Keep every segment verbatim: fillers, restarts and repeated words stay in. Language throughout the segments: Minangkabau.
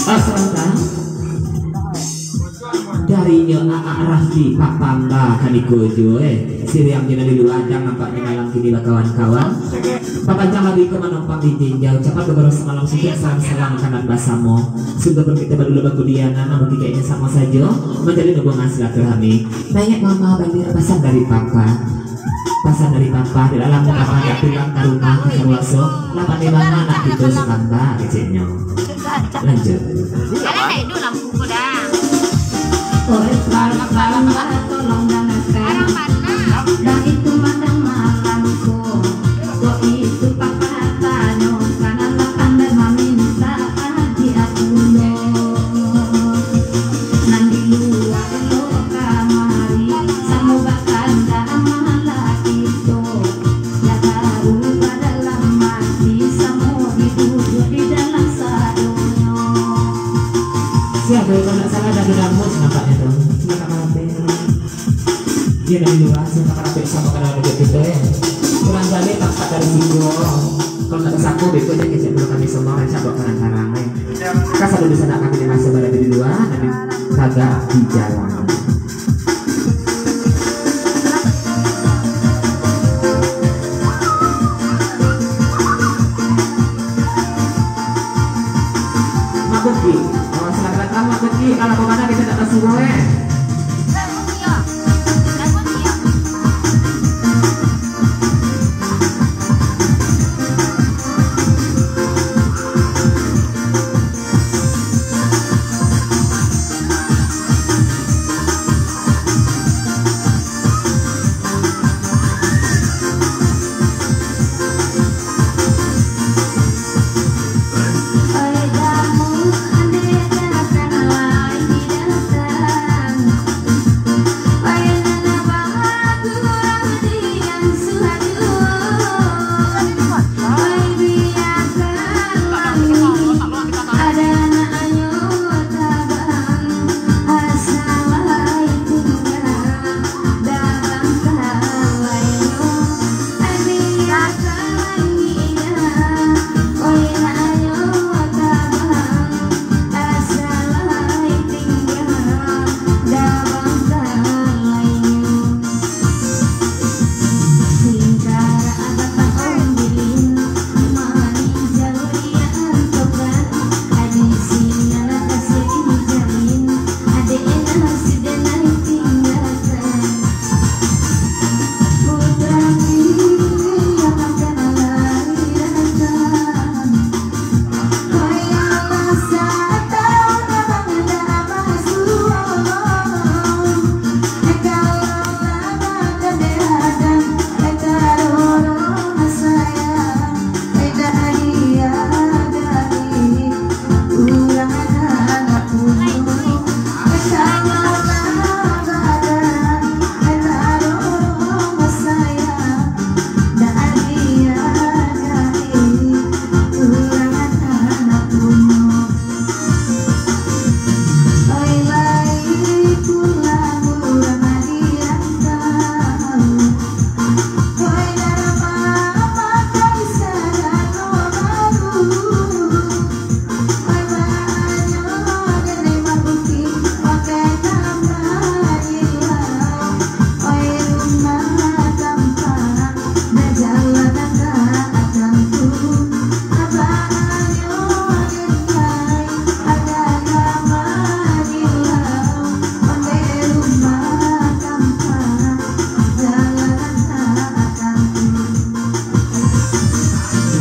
Asal tahu, darinyo Aak Rafli Pak Pamba kaniko juo, eh. Siriang jo nan di lua, jan nampak di malam kini bakawan-kawan. Papancang lagu iko manompang di jinjau, capat bagaro samalam suntuak, salam-salam makanan basamo. Sungguahpun kito badulo bakudianan, namun kikeknyo samo sajo manjalin hubungan silaturahmi. Naiak mama baliak pasan dari papa. Pasan dari papa, di dalam papa nak pulang ka rumah, ka kaluarso, lapan limo anak kito sambah keceknyo. Lanjut. Alah, naik dulu lampu ko dah. Tolong dangakan, dah itu madang malam ko. Kok itu papa tanyo, kananlah pandai mamintak hadiah pulo. Nan di lua lo kamari, samo bakanda malah kito. Dah baru badalam ati, samo dibujuak di dalam sadonyo. Siap, kalau tak salah, dah dinamus nampaknya tu. Silakan, Bang. Iyo, dari lua, silakan, Bang, samo kanal duduk kito, yo. Kurang jadi tampak dari siko. Kalau tak saku, beko je kecek dulu kami semua, rancak buat karang-karang, eh. Kasado di sana kami ni masih berada di lua, tapi tagak di jalan. Mak Buki. Oh, selamat datang, Mak Buki. Alah, kok mana kita tak tahu, eh?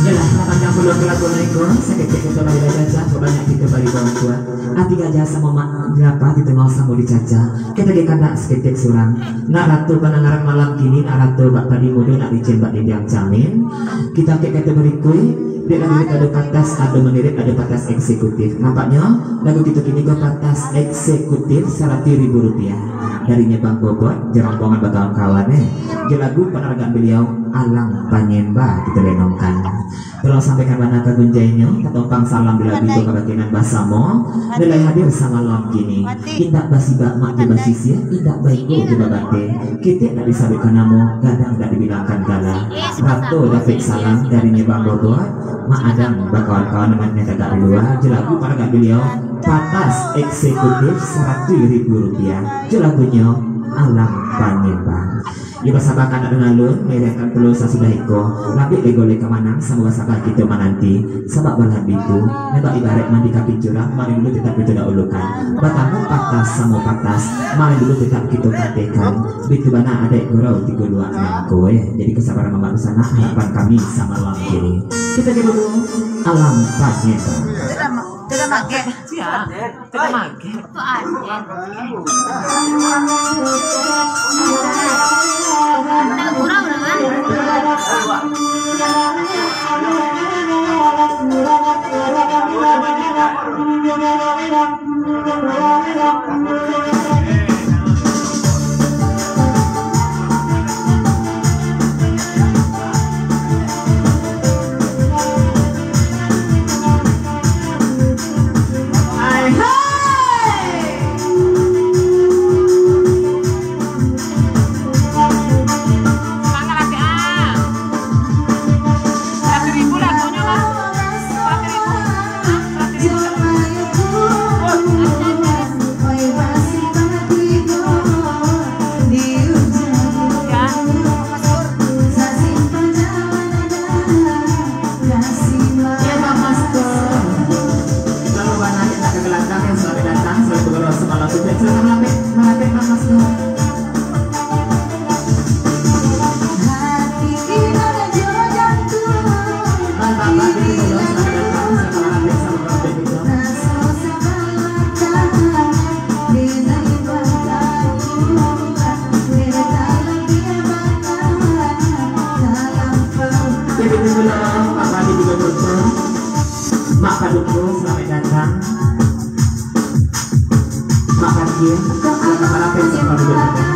Iyolah, lah panjang pulo kalakuan iko, saketek kito bari bacacah, kok banyak kito bari bauntuan. Ati gajah samo mak gapah, di tangah samo dicacah. Kito ge kandak saketek surang. Nak rato pandangaran malam kini, nak rato bak padi mudo, nak licin bak dindiang camin. Kito angkek kato barikui, dek lagu kito ado patas, ado mangirik, ado patas eksekutif. Nampaknyo, lagu kito kini ko patas eksekutif saratuih ribu rupiah. Darinyo Bang Bobot, jo rombongan bakawan-kawan, eh. Jo lagu panaragan baliau, Alam Panyemba, kito lenongkan. Tolong sampaikan bana ka gunjainyo, tatompang salam di lagu tu kabatinan basamo, nan lai hadir samalam kini. Indak basibak mak jo basisia, indak baiko jo babateh. Ketek nak disabuikkan namo, gadang nak dibilangkan gala. Rato dapek salam darinyo Bang Bobot, Mak Adang bakawan-kawan nan tagak di lua, jo lagu panaragan baliau, patas eksekutif saratuih ribu rupiah, jo lagunyo Alam Panyemba. Iyo, basabakan nak danga alun, mairekan pulo sasudah iko. Lambek lai golek ka manang, samo basaba kito mananti. Sabab balahan bitu, nan bak ibaraik mandi ka pincuran, mari dulu tetap kito dahulukan. Batamu patas samo patas, mari dulu tetap kito patekan. Bitu bana adaik gurau Tigo Luak nangko, eh. Jadi kasabaran mamak di sana, harapan kami samalam kini. Kito dulu, Alam Panyemba. Magek. Sia. Itu magek. Itu adek. Ndak gurau doh, kan? Hai, hai. Semangat, Ate, ah. Seratus ribu lagunyo, Mas. Seratus ribu. Hah? Seratus ribu. Ya. Iya, Bang Master. Kalau warnanya tak kegelantang, yang selamat datang, selamat berdoa semalam. Silakan melapik, melapik, Bang Master. Bang, Bang, Bang, selamat datang, selamat melapik, selamat melapik, Bang. Jadi, dulu, Pak Wali juga beruntung. Mak Paduko, selamat datang. Mak Pakia, selamat datang, selamat datang.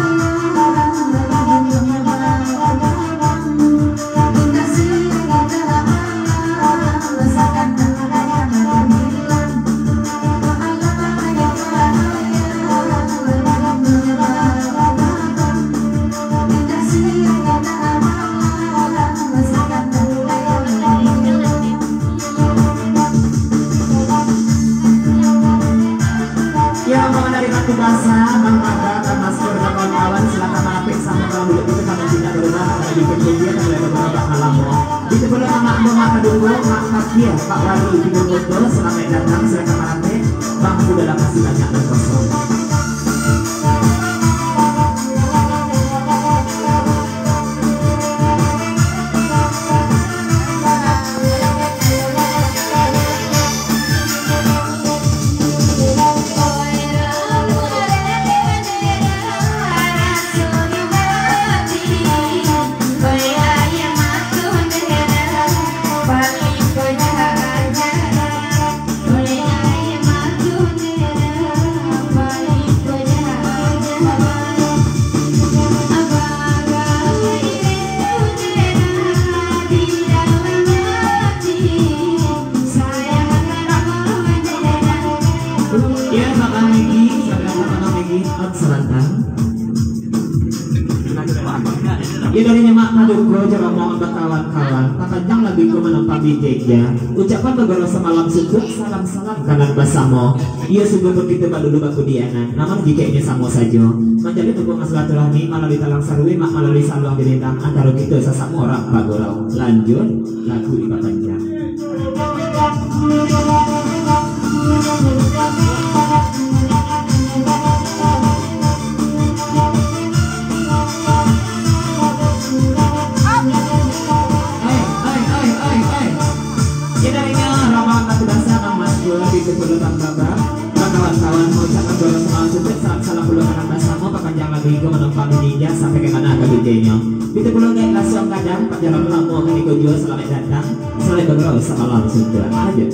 Ya, rombongan dari Batu Basa, Bang Maga, Bang Maskor, dan kawan-kawan, silakan melapik sama kalau dulu itu pada tidak berubah, pada di P J J, pada berubah malam. Itu pula Mak Ambo, Mak Paduko, Mak Pakia, Pak Wali, Ibu Foto, selamat datang, silakan melapik. Bangku dalam nasi banyak dan kosong. Ya, Bang Megi, saudara Bang Megi, Om Selatan. Ya, dari Nyemak Paduko, Jeromongan bakawan-kawan, papanjang lagu ko manumpang di Jogja. Ucapan bagoro samalam suntuak, salam-salam kanai basamo. Iyo, sungguahpun kito badulu bakudianan, namun jikeknyo samo sajo. Manjalin hubungan silaturahmi malalui talang sarui, mak malalui saluang dirindang antaro kito sasamo urang pagurau. Lanjut, lagu dipapanjang. Hai, hai, hai, hai, hai. Kito ingat Rama Batu Basa, Bang Maskul, di Sepuluh Bang Baba. Kawan-kawan, mau ucapkan doa semalam suntuk, salam-salam pulang anak basamo, papanjang lagu iko manumpang di ninja sampai ka kana ka bujinyo. Di Sepuluh Gek Lasuang Gadang, panjang lamo ka iko juo, salamaik datang, salamaik bagurau samalam suntuk. Lanjut.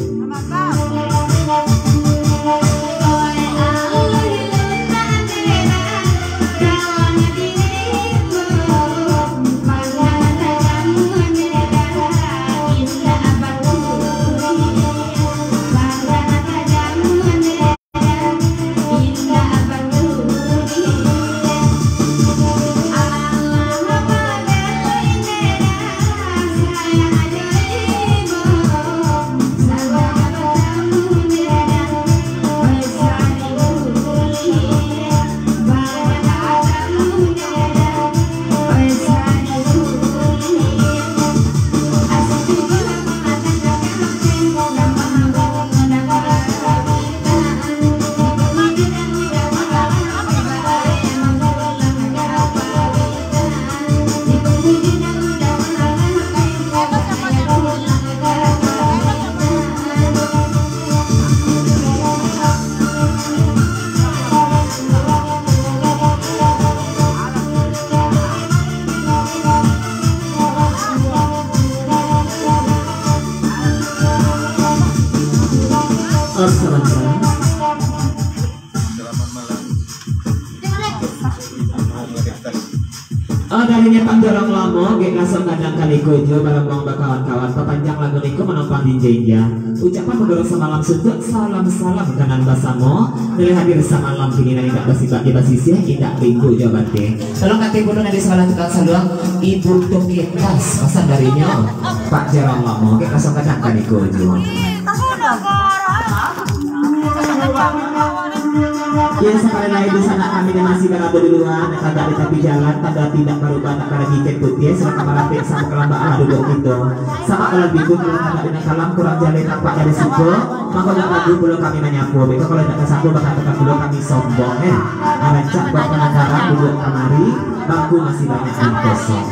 Oh, dari nyo Pak Jorong Lamo, gek langsung kadang kali kojo, barombuang bakawan-kawan, papanjang lagu niko manompang jinja-inja. Ucapan baguru samalam suntuak, salam-salam ka nan basamo. Nilai hadir samalam kini nan indak basibak di basisiah, indak rindu jo bateh. Tolong kato pulo nan di sabalah tukang saluang, Ibu Toketas, pasan dari nyo Pak Jorong Lamo, gek langsung kadang kali kojo. Yo, sakali lai di sanak kami nan masih barado di lua, nan tagak di tapi jalan, tando ati indak barubah, tak baragi ikan putiah, silakan marapek samo kalambaan lah duduak kito. Samo kalau biku, kalau tagak di nan kalam, kurang jaleh tampak dari siko, mako dak ragu pulo kami manyapo, beko kalau indak tasanggup, bakatokan pulo kami sombong, eh. Rancak buek panangkaran duduak kamari, bangku masih banyak nan kosong.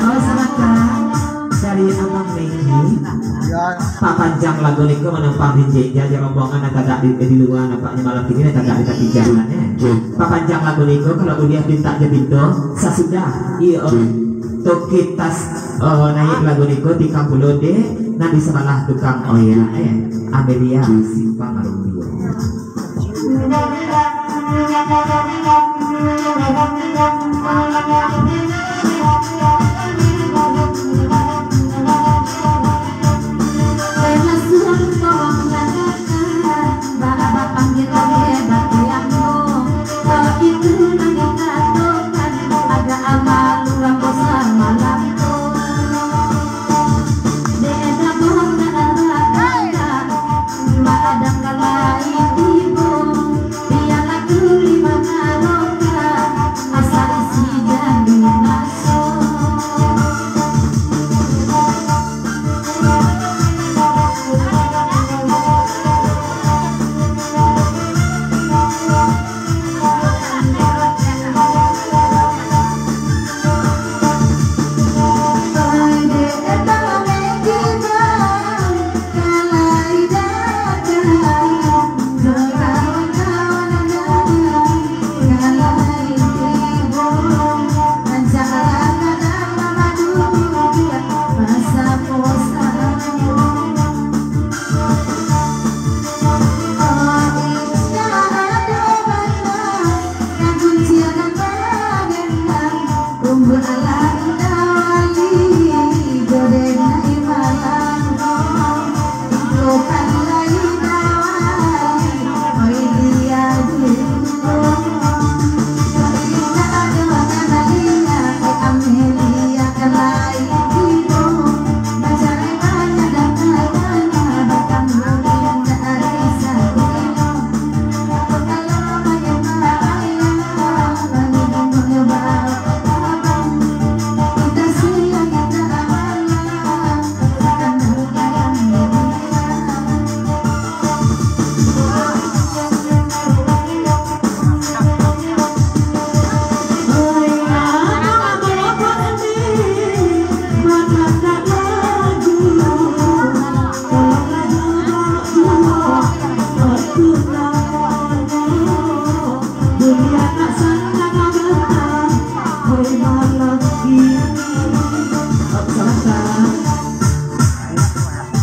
Oh, salam dari Abang Meki. Papanjang lagu niko manompang jinja-inja, rombongan nan tagak di, di lua, nampaknyo malam kini nan tagak di tapi jalan, eh. Papanjang lagu niko, kalau buliah pintak jo pinto, sasudah, iyo, Toketas, eh, naiak lagu niko, tikam pulo dek nan di sabalah tukang oil, eh, Amelia Simpang Rumbio.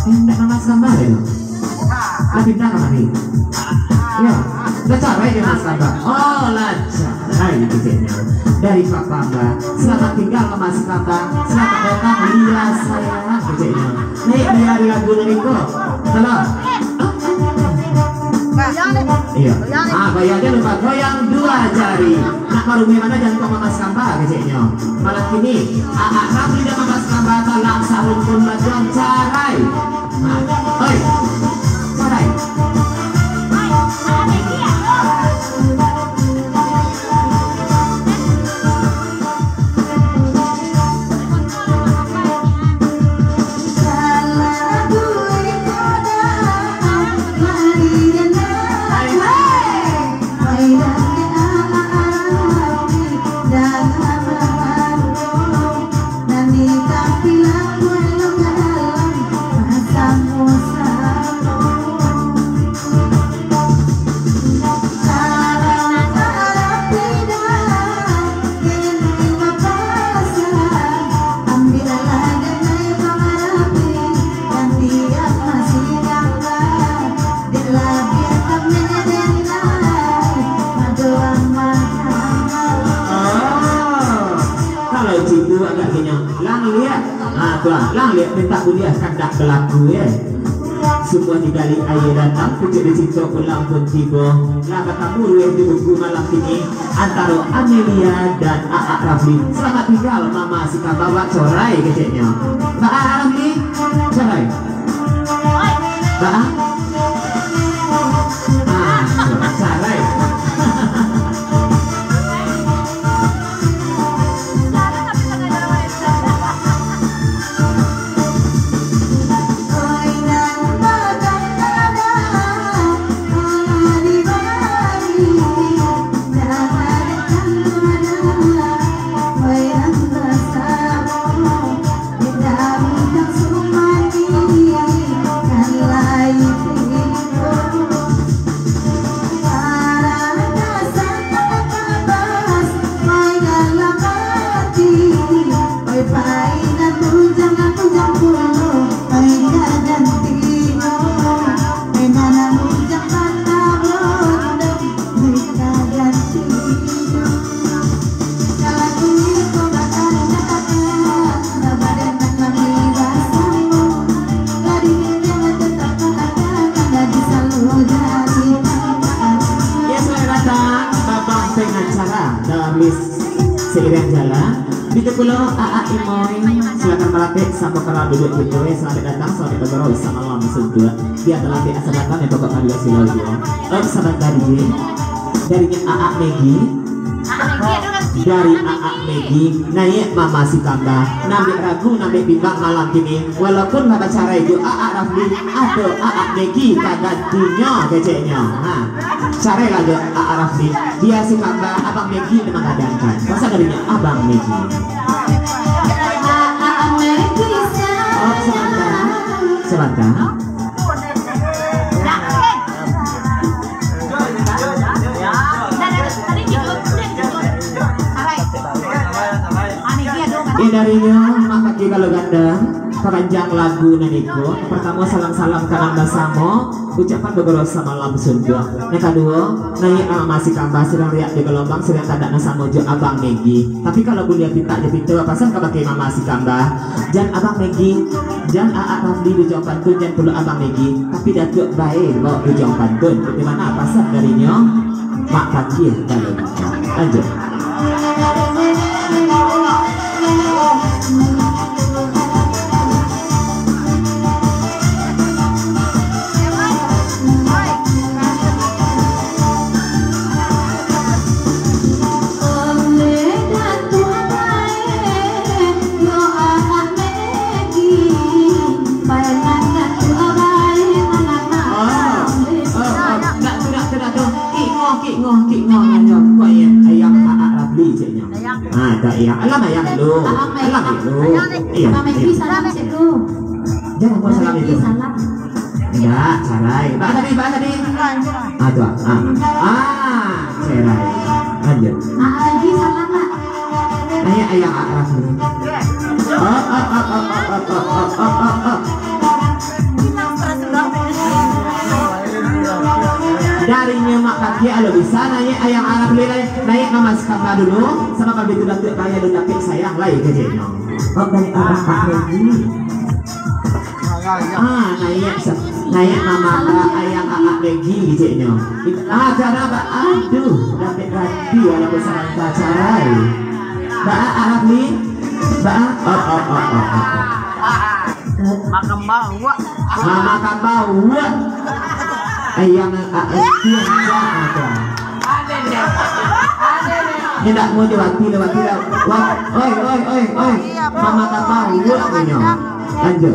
Indak mamas kambah, yo? Lah pindah kamari. Yo, lah carai dek Mas Kambah. Oh, lah carai keceknyo. Dari Papa Mbah. Selamat tinggal, Mas Kambah. Selamat datang, Lia sayang, keceknyo. Naiak Lia di lagu niko. Salam. Iyo. Ah, bayar jan lupa goyang dua jari. Nak marumeh mano jantong Mamas Kambah, keceknyo. Malam kini, Aak Ramli dan Mamas Kambah talak sarumpun bajuang carai. Nah, oi, carai. Lah, lah liek mintak buliah kandak balaku, ye. Sumua digali aia datang, pucuak dicinto pulang pun tibo. Lah batamu lueh di buku malam kini, antaro Amelia dan Aak Rafli. Salamaik tinggal, Mama Sika bawa corai keceknyo. Ba Aak Rafli, corai. Ba? Ah, corai. Ya, selamat datang, Babang Pengacara, Darlis Seiring Jalan. Itu pulo Aak Imoy, silakan malapik, samo kalau duduak kito, eh, selamat datang, selamat bergaul, samalam suntuak. Biar talapik asa datang, yang pokok kami kasih lalu dia. Om, saban dari, dari Aak Megi. Dari Aak Megi, naiak Mama Sikamba. Nambek ragu, nambek bimbang malam kini. Walaupun lah bacarai jo Aak Rafli, ado Aak Megi panggantinyo keceknyo. Ha. Carailah jo Aak Rafli. Bia Sikamba, Abang Megi nan manggadangkan. Pasal darinyo Abang Megi. Aak Megi sayang. Oh, sabanta. Sabanta. Eh, darinyo, Mak Paki Galo Gandang, papanjang lagu nan iko. Partamo, salam-salam kanang basamo, ucapan bagoro samalam suntuak. Nan kaduo, naiak Mama Sikamba, siriang riak di galombang, siriang tandak nan samo jo Abang Megi. Tapi kalau buliah pintak jo pinto, pasan kabake Mama Sikamba, jan Abang Megi, jan Aak Rafli di ujuang pantun, jan pulo Abang Megi, tapi Datuak bae lo di ujuang pantun. Bagaimana pasan darinyo? Mak Paki Galo Gandang. Lanjut. Ah, ah, ah, dak tu, dak tu, dak tu. Kik ngoh, kik ngoh, kik ngoh, nyo. Kok ayang, ayang Aak Rafli, ceknyo. Ah, dak ayang. Alam ayang lu. Alam ayang lu. Iyo, Abang Megi iyo. Salam cek lu. Jangan buat salam Abang Megi itu. Salam. Ndak, carai. Ba tadi, ba tadi. Ah, tu, ah. Ah, carai. Lanjut. Aak Megi salam, Mak. Ayah, ayah, ah, ah. Oh, oh, oh, oh. Darinyo Mak Paki, alo bisa naiak ayang Arab lilai, naiak Mama Sikamba dulu, sabab kalau itu Datuak bae alun dapek sayang lai, keceknyo. Oh, dari Abang Ahmedi. Ah, naiak sa-, naiak Mama Ba, ayang Aak Megi, keceknyo. Ah, cara ba, aduh, dapek ganti walaupun sabanta carai. Ba, Arab ni, ba, oh, oh, oh, oh, oh, oh. Makan bawak. Ah, makan bawak. Ayang, ah, eh, biasa aja. Indak mau jo wati lah, wati lah. Wah, oi, oi, oi, oi. Mama kata, iya, punyo. Lanjut.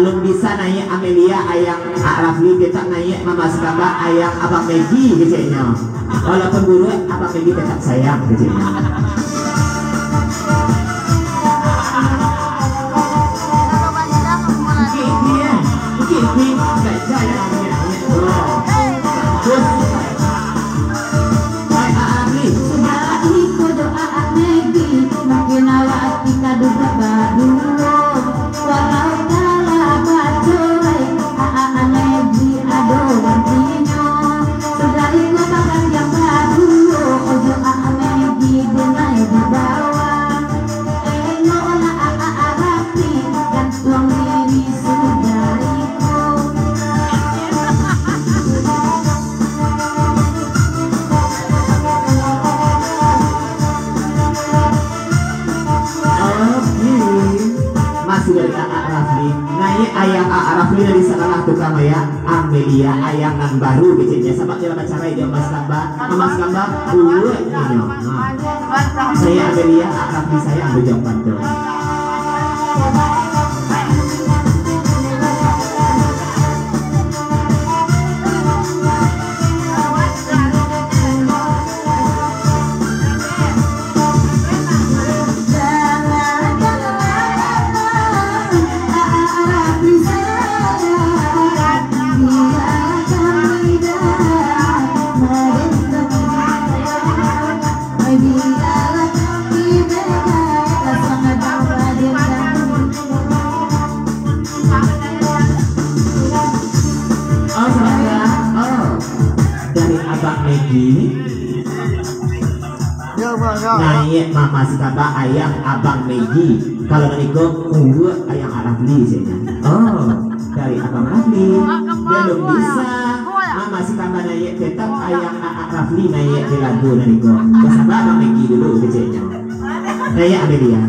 Bisa naiak Amelia, ayang Ak Rafli, tetap naiak Mama Sukamba, ayang Abang Megi, keceknyo. Walaupun buruak, Abang Megi tetap sayang, keceknyo. Sudah iko doa Ak Megi, mungkin awak tika duduak baduo. Walau kalah bacorai, Ak Megi ado gantinyo. Sudah iko bagantian baduo, ojo Ak Megi denai di bawah. Eloklah Ak Rafli gantuang diri sudah iko. Oke. Masih dari Aak Rafli. Naiak ayang Aak Rafli dari sakalah tukang, ya. Amelia, ayang nan baru, keceknyo. Sabab dia bacarai jo Mama Sukamba. Mama Sukamba, buruak inyo. Ha. Naiak Amelia, Aak Rafli sayang bujang pantu. Oh, saudara. Oh. Dari Abang Megi. Naiak Mama Sukamba, ayang Abang Megi. Kalau nan iko, buruak ayang Aak Rafli, ceknyo. Oh, dari Abang Rafli. Belum bisa. Mama Sukamba naiak, tetap ayang Aak Rafli naiak di lagu nan iko. Basaba Abang Megi dulu, keceknyo. Naiak Amelia,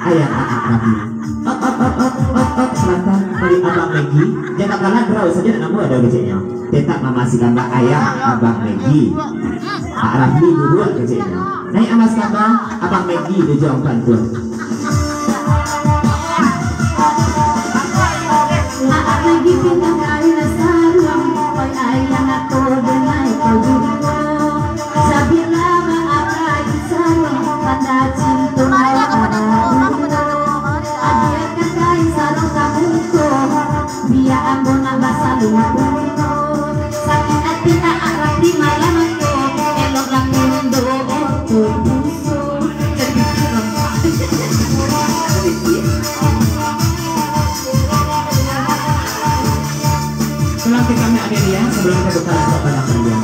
ayang Aak Rafli. Op, op, op, op, op, op, sabatang dari Abang Megi. Jangan kalah, draw sajo, nak namo ado, keceknyo. Tetap Mama Sukamba, ayang Abang Megi. Aak Rafli buruak, keceknyo. Naiak Mama Sukamba, Abang Megi di ujung pantun. Aak Megi pindah kain saruang, oi ayang, ako denai kau juo. Sabila maakai saruang, tanda cinto. Adiakan kain saruang ka muko, bia ambo nak basalin bungo. Sakik ati Aak Rafli malam ko, eloklah kundo oto puso. Tolong kita ambil adik dia sebelum kita buka laptop anak dia.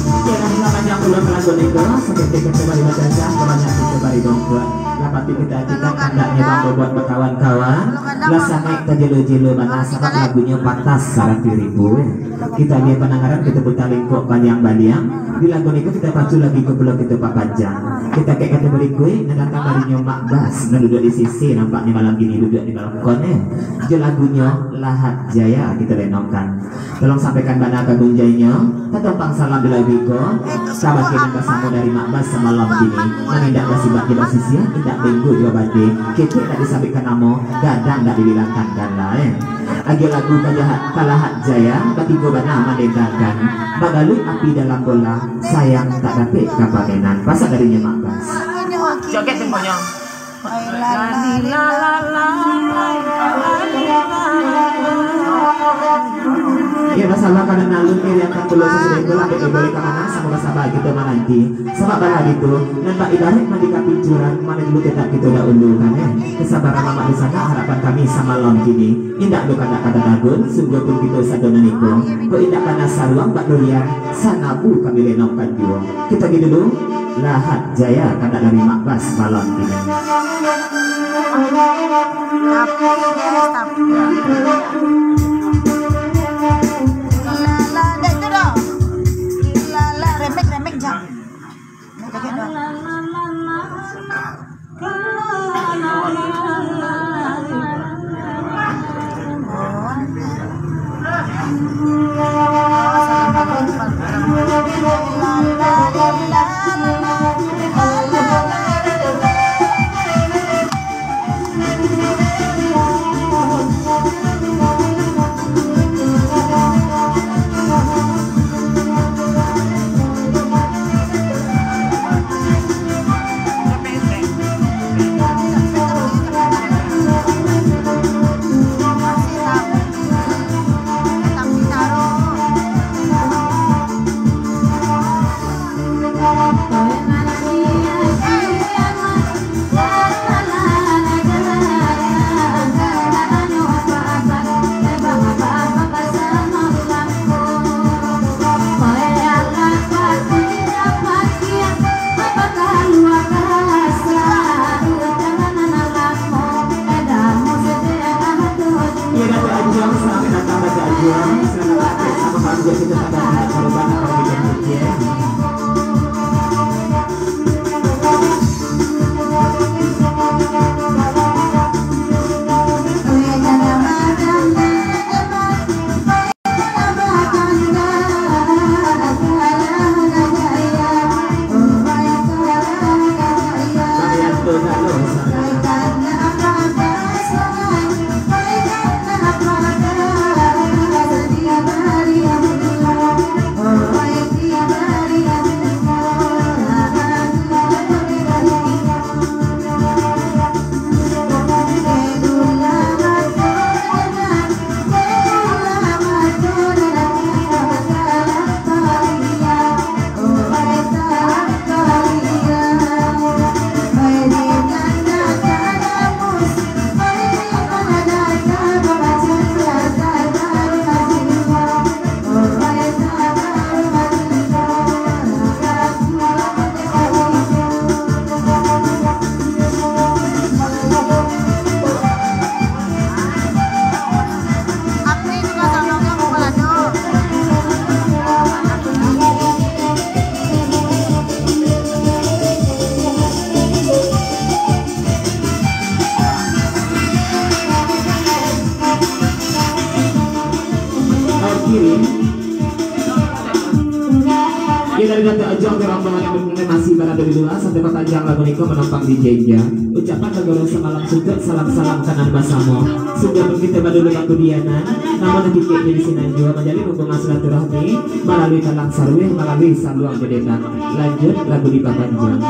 Oke, lah, lah panjang pulo lagu niko, saketek kito bari bacacah, banyak kito bari dongkuan. Lah, tapi kita, kita kandaknyo bang buat bakawan-kawan. Lah sangaik tajelo-jelo bana, sabab lagunyo pantas saratuih ribu. Kita lihat pandangaran, kita putar lingkup panjang baliang. Di lagu niko kita pacu lagi ko pulo kita papanjang. Kita ke kategori kuih, nan datang darinyo Mak Bas, nan duduak di sisi, nampaknyo malam kini duduak di balkon, eh. Jo lagunyo Lahat Jaya kita lenongkan. Tolong sampaikan bana ka gunjainyo, tatompang salam di lagu iko, kabake nan basamo dari Mak Bas samalam kini, nan indak basibak jo basisiah, indak benggo jo babande, ketek indak disabikkan namo, gadang indak dibilangkan dan lain. Agiah lagu ka Lahat Jaya, batigo bana mandendangkan, bagaluik api dalam bola, sayang tak dapek ka pamenan. Pasak darinyo Mak Bas. Joget temponyo. Iyo, basalah ka nan alun, iriang ka pulo sasudah itulah, dek boleh ka mana, samo basaba kito mananti. Sabab bala itu, nan bak ibarat mandi ka pincuran, mano dulu tetap kito dahulukan, eh. Kesabaran mamak di sana, harapan kami samalam kini. Indak lo kandak ka tatagun, sungguahpun kito sado nan iko. Kok indak panas saruang bak durian, sanabu kami lenokkan juo. Kito pai dulu, Lahat Jaya kandak dari Mak Bas malam kini. Tapi, tapi. Lala, dek tu dah. Lala, remek, remek, jang. Remek, remek, dah. Iya, Datuk Ajuang, selamat datang, Datuk Ajuang. Selamat datang, sama-sama juga kita pada korban atau bikin kecil. Oke. Yo, dari Datuk Ajuang ke rombongan yang masih barado di lua, sampai papanjang lagu niko manompang di Jenja. Ucapan baguru samalam suntuak, salam-salam kanai basamo. Sudah pun kito badulu bakudianan, namun kikik di sinan juo manjalin hubungan silaturahmi malalui talang saruih, malalui saluang jo dendang. Lanjut lagu dipapanjang.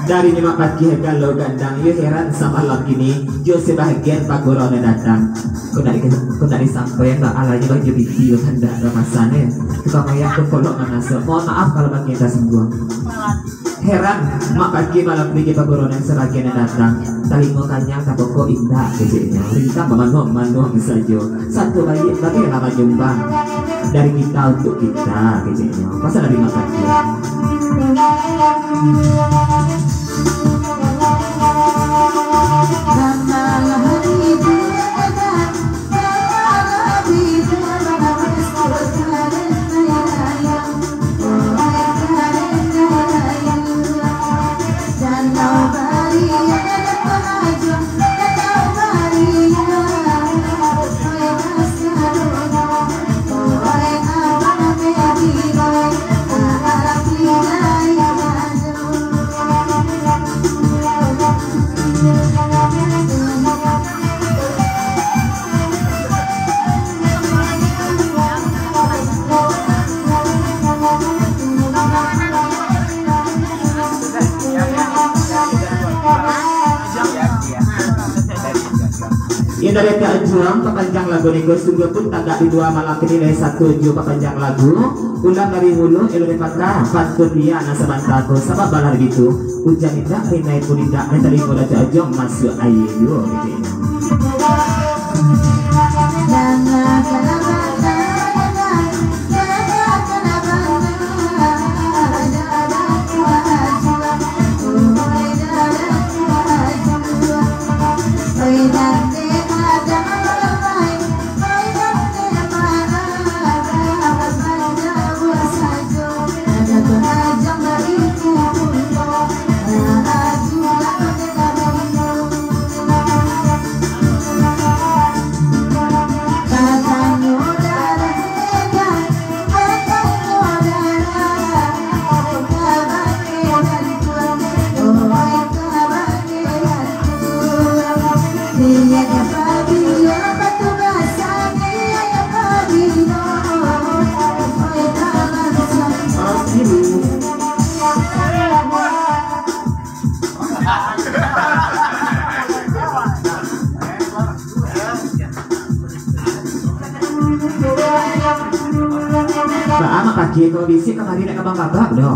Dari Nyimak Pakih galo gandang, yo heran samalam kini, jo sabahagian paguro nan datang. Kok nak di-, kok nak disampaian lah, alai nyo bagi piti, kandak ramasan, eh. Tukang mayak tu kolok manaso. Mohon maaf kalau bagi yang tersinggung. Heran, Mak Pakih malam ko jo paguro nan sabagian nan datang. Talingo kanyang, tapokok indak, keceknyo. Rintang bamanuang-manuang sajo. Satu baiak bagai lah manyumbang. Dari kita untuk kita, keceknyo. Pasal dari Mak Pakih. Indak dek ajuang papanjang lagu niko, sungguahpun tagak di lua malam kini lai satuju papanjang lagu. Ulang dari mulu, elok dipatah, pantun dia nan sabanta ko, sabab balah bitu, ujan indak, rinai pun indak, nan talingo Datuak Ajuang masuak aia juo, keceknyo. Baa Mak Pakih ko, bisuak kamari nak ka Bang Babak doh.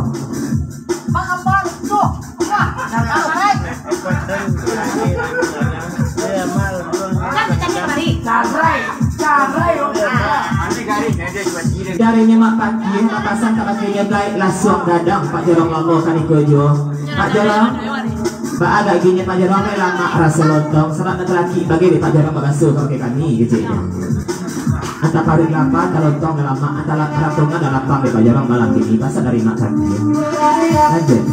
Mak Abang tu. Mak, nak tahu, Rai? Kan kita ni kamari. Cabrai, cabrai, oh. Dari Nyimak Pakih, papasan ka Pakih nyo, Blai, lasuang gadang Pak Jorong lamo kaniko juo. Pak Jorong, baa agaknyo Pak Jorong ni lamak raso lontong, sabab nan talakik bagai dek Pak Jorong babaso ka pakai kami, keceknyo. Antah paruik lapa, antah lontong nan lamak, antah la-, rantongan nan lapang dek Pak Jorong malam kini, pasan dari Mak Kaki. Lanjut.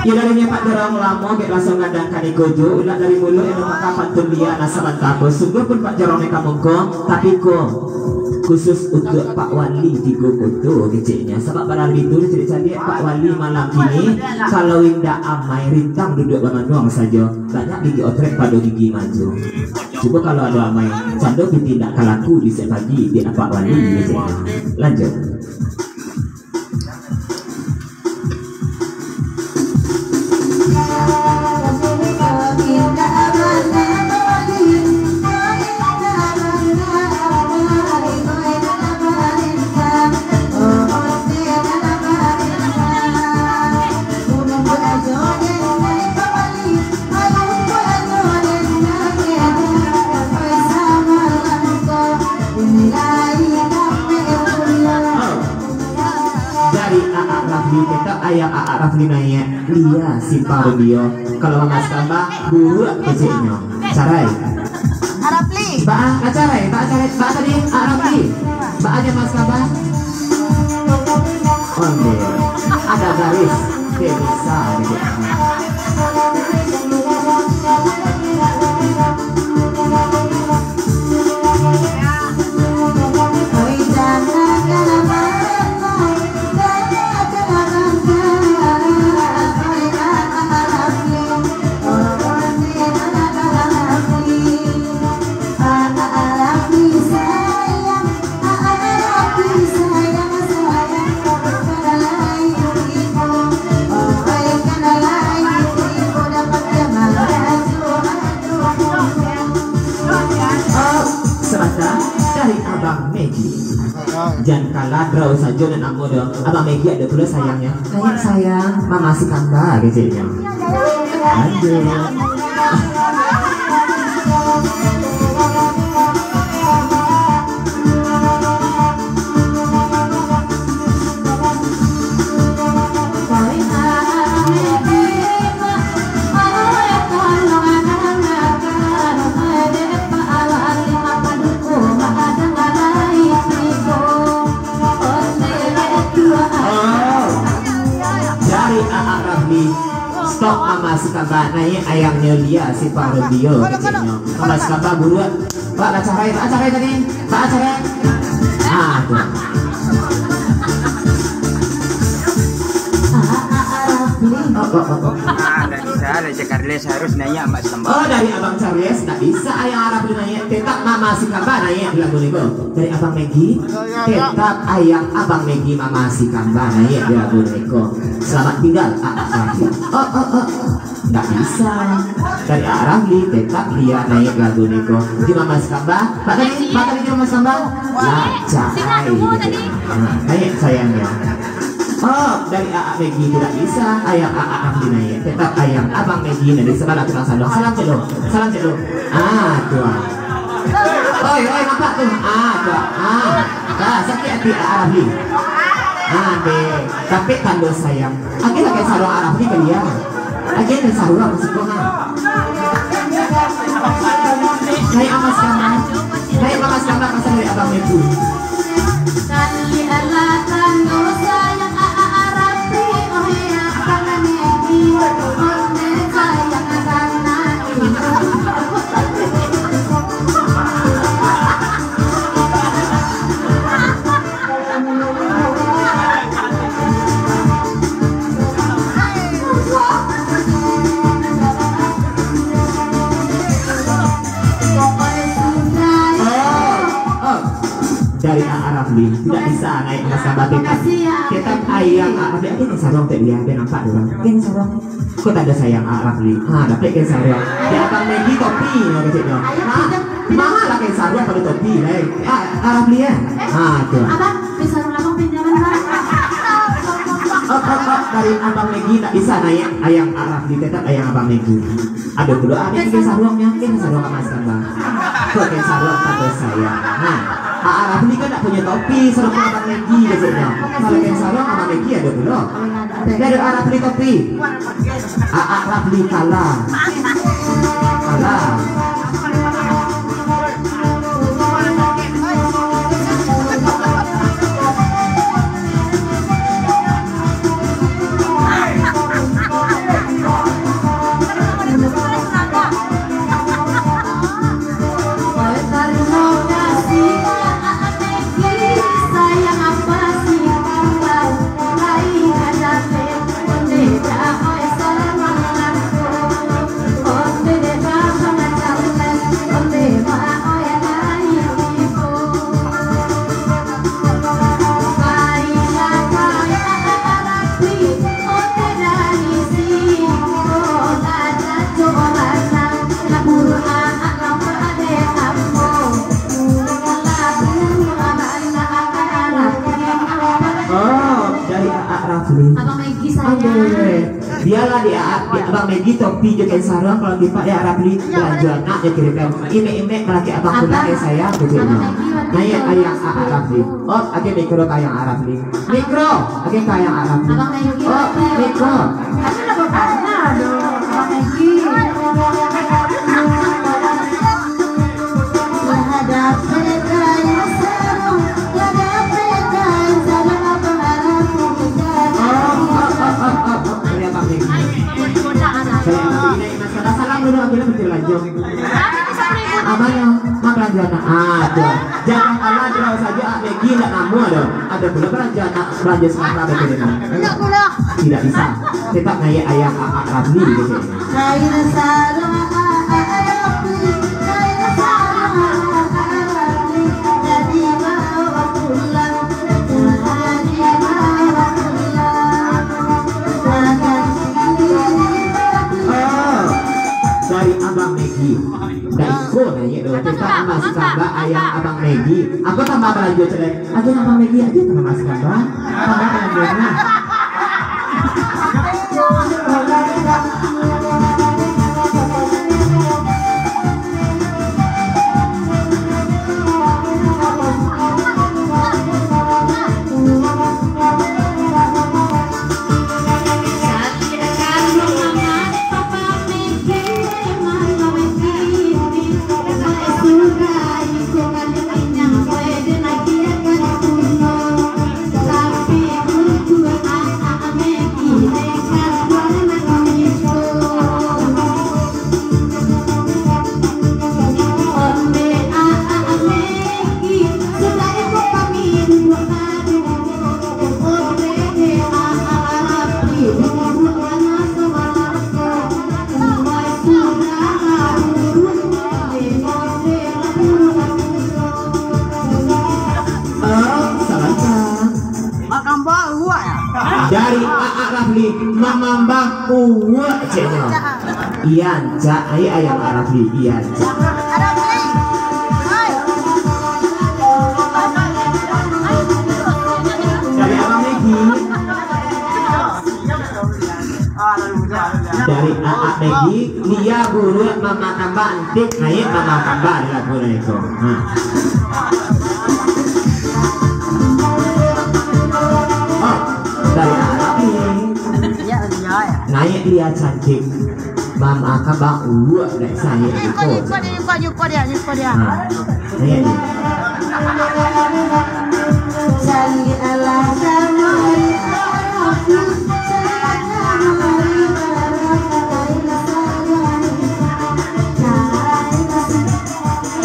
Iyo, dari nyo Pak Jorong lamo, gek langsung ngadang kaniko juo, ulak dari muluik yang maka pantun dia nasa mantap. Sungguahpun Pak Jorong ni kamungko, tapi ko khusus untuak Pak Wali Tigo Koto keceknyo. Sabab barang itu caliak-caliak Pak Wali malam kini, kalau indak amai rintang duduak bamanuang sajo, banyak gigi otrek pado gigi majo. Cubo kalau ado amai, cando piti indak ka laku di siang pagi di Pak Wali keceknyo. Lanjut. Dari Aak Rafli, tetap ayah Aak Rafli naiak, lia simpang rumbio. Kalau mamas kambang, buruak keceknyo. Carai. Arapli. Baa, ah, carai, baa, carai, baa tadi, Aak Rafli. Baa Mas Kaba. Onde, ada garis, dia bisa, dia. Oh, sabanta, dari Abang Megi. Jan kaladrau sajo nan namo doh. Abang Megi ado pulo sayangnyo. Sayang, sayang, Mama Sikamba keceknyo. Aduh. Oh, dari Aak Rahmi. Stop, Mama Sikamba naiak ayangnyo Lia Simpang Rumbio, keceknyo. Mama Sikamba buruak. Pak, lah carai, Pak, carai tadi. Pak, carai. Ah, tu. Aak Rahmi. Oh, oh, oh, oh. Ah, ndak bisa lah, Cak Karles harus naiak Mama Sikamba. Oh, dari Abang Charles, ndak bisa ayang Aak Rahmi naiak, tetap Mama Sikamba naiak di lagu niko. Dari Abang Megi, tetap ayang Abang Megi Mama Sikamba naiak di lagu niko. Selamat tinggal, Aak Rahmi. Oh, oh, oh. Ndak bisa. Dari Aak Rahmi, tetap Lia naiak di lagu niko. Di Mama Sikamba, Pak tadi, Pak tadi di Mama Sikamba. Lah, carai. Nah, naiak sayangnyo. Oh, dari Aak Megi tu ndak bisa, ayang Aak Rahmi naiak. Tetap ayang Abang Megi nan di sabalah tukang salon. Salam cek lu, salam cek lu. Ah, tu ah. Oi, oi, nampak tu. Ah, tu ah. Ah, ah, sakik ati Aak Rahmi. Ah, deh. Tapi tando sayang. Agiah lah kain saruang Aak Rahmi ka Lia. Agiah kain saruang masih kau, ha. Naiak Mama Sikamba. Naiak Mama Sikamba, pasal dari Abang Megi. Dari Aak Rahmi, tidak bisa naiak Mama Sikamba. Tetap ayang Aak Rahmi. Agiah kain saruang, tak dia, dia nampak tu, Bang. Kain saruang. Kok tak ada sayang Aak Rahmi? Ha, dapek kain saruang. Di Abang Megi topi, no, keceknyo. Nah, mahal lah kain saruang pado topi, lai. Ah, Aak Rahmi, ya? Ha, tu. Abang, kain saruang abang pinjaman, Bang. Oh, oh, oh, dari Abang Megi tak bisa naiak ayang Aak Rahmi, tetap ayang Abang Megi. Ado pulo, ah, kain saruangnyo, kain saruang Mama Sikamba. Kok kain saruang tando sayang? Nah, Aak Rahmi kan ndak punyo topi, saruang Abang Megi, keceknyo. Kalau kain saruang Abang Megi ado pulo. Dari Aak Rahmi topi. Aak Rahmi kalah. Kalah. Oh, dari Aak Rahmi. Abang Megi sayang. Aduh. Bialah di, di Abang Megi topi jo kain saruang, kalau dipak di Aak Rahmi, baju anak jo kirimkan. Imek-imek malaki abang pulang, eh, sayang, gitu, Abang no. Megi, naiak ayang Aak Rahmi. Oh, agiah mikro ka ayang Aak Rahmi. Mikro, agiah ka ayang Aak Rahmi. Abang Megi, oh, mikro. Tapi nak bertanya dong, Abang Megi. Lah ada beda yang seru, lah ada Aduh, jangan kalah, dirau sajo, Ak Maggie ndak namuah doh. Ado pulo balanjo anak, balanjo Sumatera bagian ini. Tidak bisa. Tetap naiak ayah Ak Rafli, gitu. Kain sarung Ak Rafli, kain sarung Ak Rafli, jadi bawa pulang, jadi bawa pulang. Makan sini. Oh, dari Abang Maggie. Ndak iko naiak doh, tetap masih tambah ayah Abang Maggie. Aku tambah balanjo celek. Agiah Abang Maggie agiah tambah masih tambah. Tambah balanjonyo. Dari Aak Rafli, mamambah uwek, ceknyo. Iya, cak, ai, ayah Aak Rafli, iya, cak. Dari Abang Maggie. Dari Aak Maggie, Lia buruak mama tambah antik, naiak mama tambah di lagu naiak ko. Ha. Oh, dari Aak Maggie. Naiak Lia cantik. Mama tambah uwek, naiak sayo. Nyuko, nyuko dia, nyuko, nyuko dia, nyuko dia. Ha. Naiak Lia.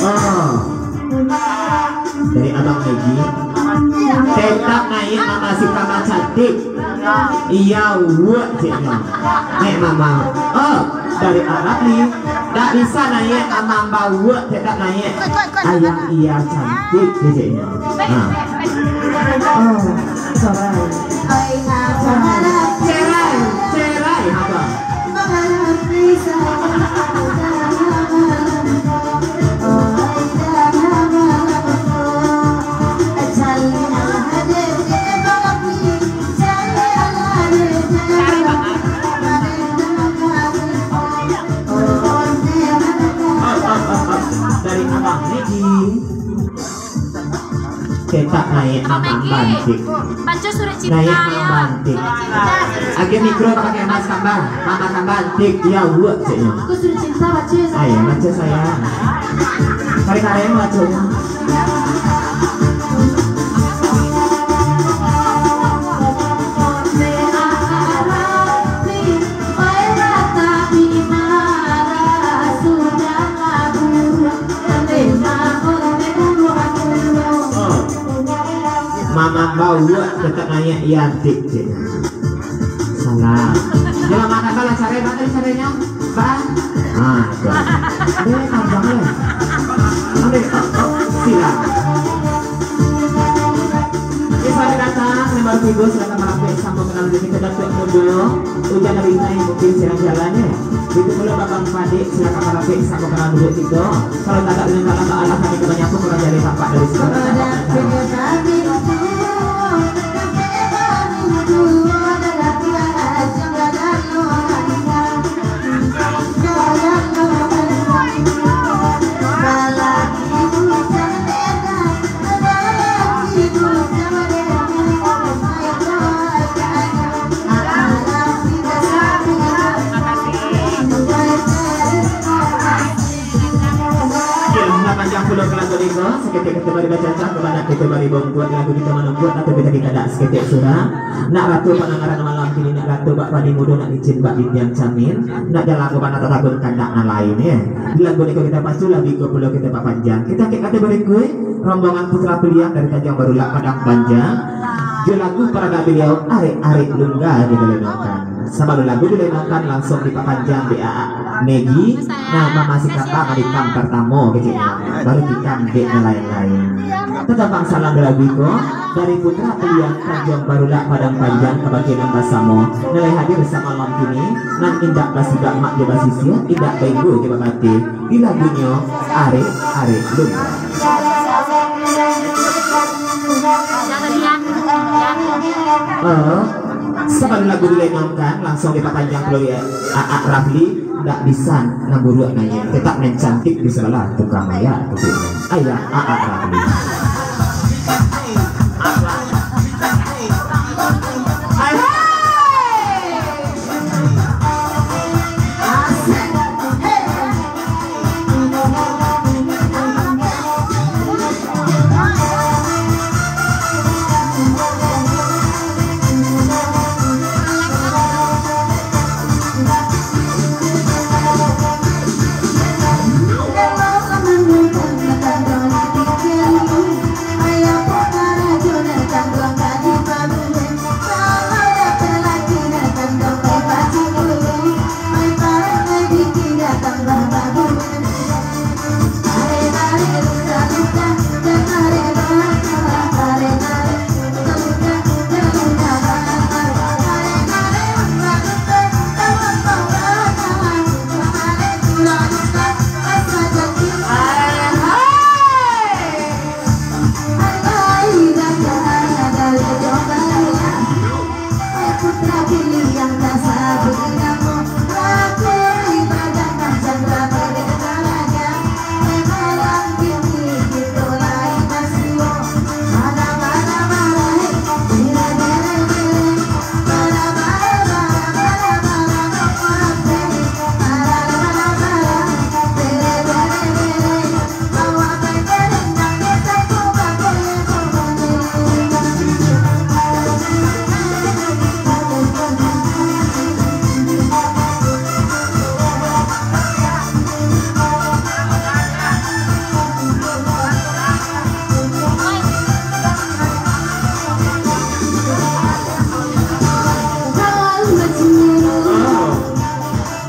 Oh. Dari Abang Maggie. Tetap naiak mama si tambah cantik. Iya, uwek, ceknyo. Naiak mama. Oh, dari Aak Rafli. Ndak bisa naiak mama uwek, tetap naiak. Ayah Lia cantik, ceknyo. Nah. Oh, cerai. Cerai, cerai, apa? Dari Abang Maggie. Tetap naiak mama bantik. Baco surat cinta. Naiak mama bantik. Agiah mikro ka pakai emas tambah. Mama tambah bantik. Iya, uwek, ceknyo. Aku surat cinta baco ya, sayang. Ayo, baco, sayang. Kari-kari baconyo. Mama bawak tetap naiak, iya, antik, cek. Salah. Yo, mama tambah lah, carai, baa tadi carainyo? Baa? Ah, tu. Eh, panjang lah. Ambil. Oh, oh, silakan. Oke, selamat datang. Nomor tigo, silakan marapek samo ka dalam diri kito, Datuak Mudo. Ujan dari Inai mungkin silang jalan, yo. Itu pulo Babang Padik, silakan marapek samo ka dalam diri kito. Kalau tagak dengan kalah baalah, kami ka manyapu kurang jari tampak dari segala tampak. Oke, lah panjang pulo ka lagu Saketek kito bari bacacah, kabanak kito bari bongkuak, lagu kito manungkuak, atau kito dikadak saketek surang. Nak ratu pandangaran malam kini, nak ratu bak padi mudo, nak licin bak dindiang camin, nak jalan bana tatakun kandak nan lain, ya. Di lagu niko kito pacu, lagu iko pulo kito papanjang. Kito angkek kategori kuih, rombongan Putra Piliang dari Tanjuang Barulak, Padang Panjang. Jo lagu parabak baliau, Arek-arek Lungga, dilenongkan. Sabalun lagu dilenongkan, langsuang dipapanjang dek Aak Megi. Nah, Mama Sikapa manikam partamo, keceknyo. Baru tikam dek nan lain-lain. Tatampang salam balagu iko dari Putra Piliang Tanjuang Barulak Padang Panjang kabake nan basamo, nan lai hadir samalam kini, nan indak basibak mak jo basisia, indak bainggo jo babateh. Di lagunyo Arek-arek Lungga. Eh, sabalun lagu dilenongkan, langsuang dipapanjang pulo dek Aak Rafli, ndak bisa nan buruak naiak, tetap nan cantik di sabalah tukang mayak, ayah Aak Rafli.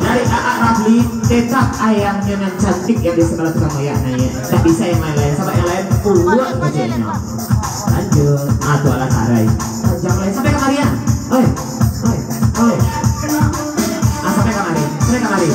Dari Aak Rafli, tetap ayangnyo nan cantik yang di sabalah tukang mayak naiak. Tak bisa yang lain-lain, sabab yang lain puak keceknyo. Lanjut. Ah, tu alah tarai. Jangan lain sampai kamari, ah. Oi, oi, oi. Ah, sampai kamari, sampai kamari.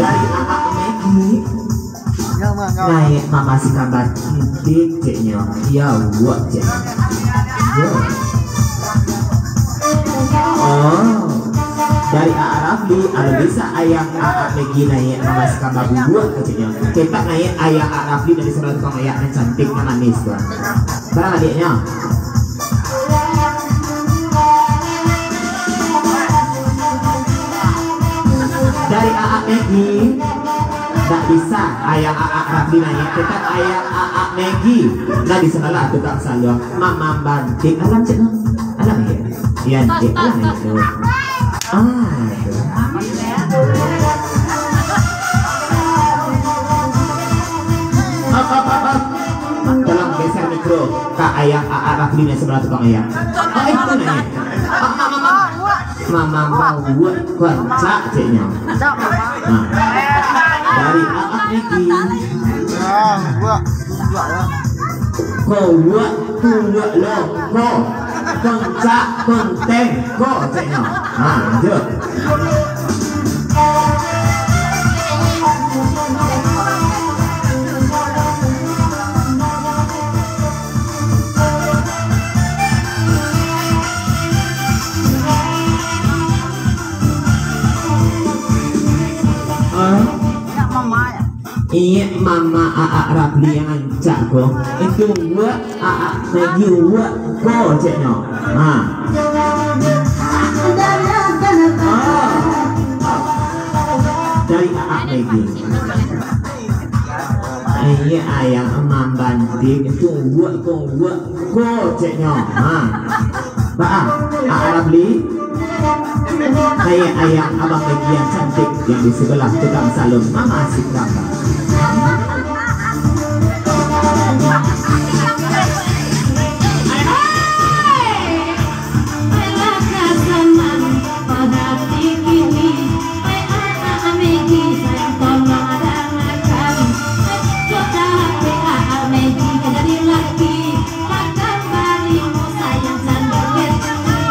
Dari Aak Megi. Naiak Mama Sikapa cantik, ceknyo. Ya Allah, cek. Ya. Oh. Dari Aak Rafli, kalau bisa ayang Aak Megi naiak Mama Sikapa bubuak, ceknyo. Tetap naiak ayang Aak Rafli dari sabalah tukang mayak nan cantik, nan manis tu. Barang adiknyo. Dari Aak Megi, tak bisa ayang Aak Rafli naiak, tetap ayang Aak Megi. Nah, di sabalah tukang saluang, Mamam Bantik. Alam cek no. Alam ya. Iya, cek. Alam ya, cek. Ah, itu. Tolong geser mikro ka ayang Aak Rafli nan sabalah tukang ayang. Oh, itu naiak. Mamam Bantik. Mamam Bantik, kuancak, ceknyo. Nah. Dari Aak Megi. Ah, buak. Buak, buak. Ko buak, tu buak lo. Ko. Pencak, penteng. Ko, ceknyo. Ha, lanjut. Ah. Inyo mama Aak Rapli nan rancak ko. Itu buak Aak Megi buak ko, ceknyo. Ha. Ah. Dari Aak Megi. Inyo ayang mambanting, tungguak, tungguak, ko, ceknyo. Ha. Baa, Aak Rapli? Kayak ayang abang Megi nan cantik nan di sabalah tukang salon. Mama asik gambar.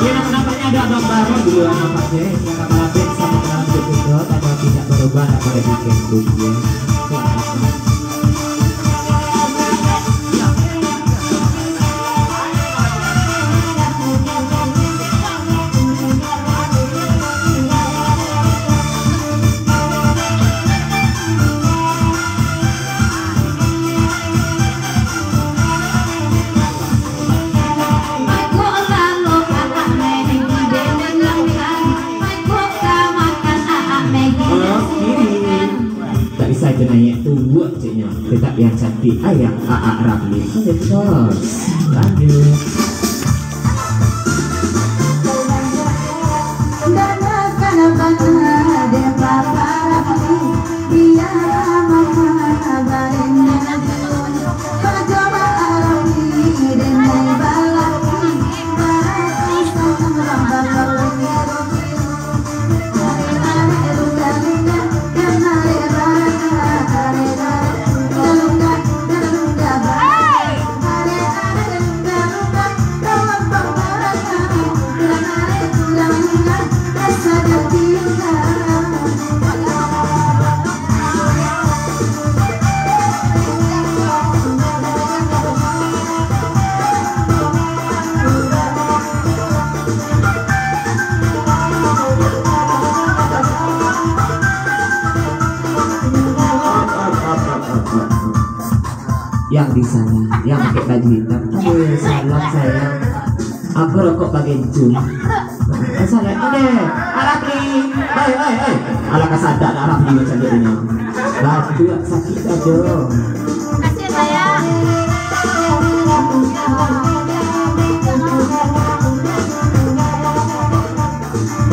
Ya, nampak-nampaknyo ado abang baru di lua nampak, eh. Nan ka malapeh samo dalam hiduik kito, tanpa tidak berubah, nak pada bikin pun, ya. Selamat. Tak bisa itu naiak, tungguak, ceknyo. Tetap nan cantik, ayang Aak Rapli. Oke, terus. Lanjut. Yang di sana, yang pakai baju hitam. Aduh, salam sayang. Aku rokok bagencun. Eh, salam. Oke, Aak Rapli. Hei, hei, hei. Alah, kasadak Aak Rapli macam tu. Batuk sakik sajo.